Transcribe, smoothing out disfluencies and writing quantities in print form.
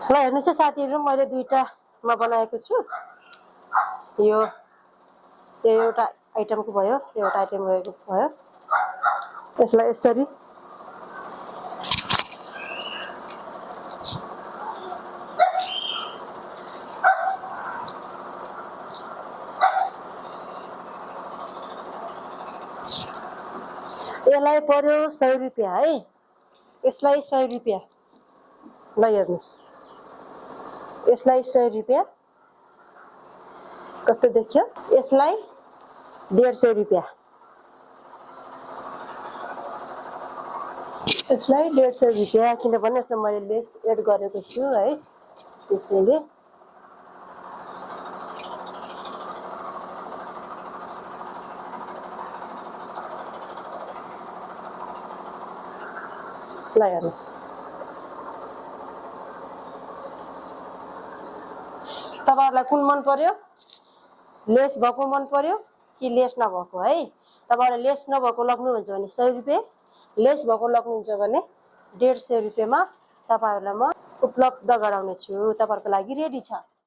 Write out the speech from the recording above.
ल हेर्नुस् है साथीहरु, मैले दुईटामा बनाएको छु। यो एउटा आइटमको भयो, एउटा आइटम रहेको भयो। यसलाई यसरी यसलाई पर्यो 100 रुपैयाँ है। यसलाई 100 रुपैयाँ। ल हेर्नुस्, यसलाई 100 रुपैयाँ। कस्तो देखियो? यसलाई 150 रुपैयाँ। यसलाई 150 रुपैयाँ, किनभने यसमा मैले लेस एड गरेको छु है, त्यसैले। ल हेर्नुस्, तपाईहरुलाई कुन मन पर्यो? लेस भएको मन पर्यो कि लेस नभएको है? तपाईहरुले लेस नभएको लग्नुहुन्छ भने 100 रुपैयाँ, लेस भएको लग्नुहुन्छ भने 150 रुपैयाँमा तपाईहरुलाई म उपलब्ध गराउने छु। तपाईहरुको लागि रेडी छ।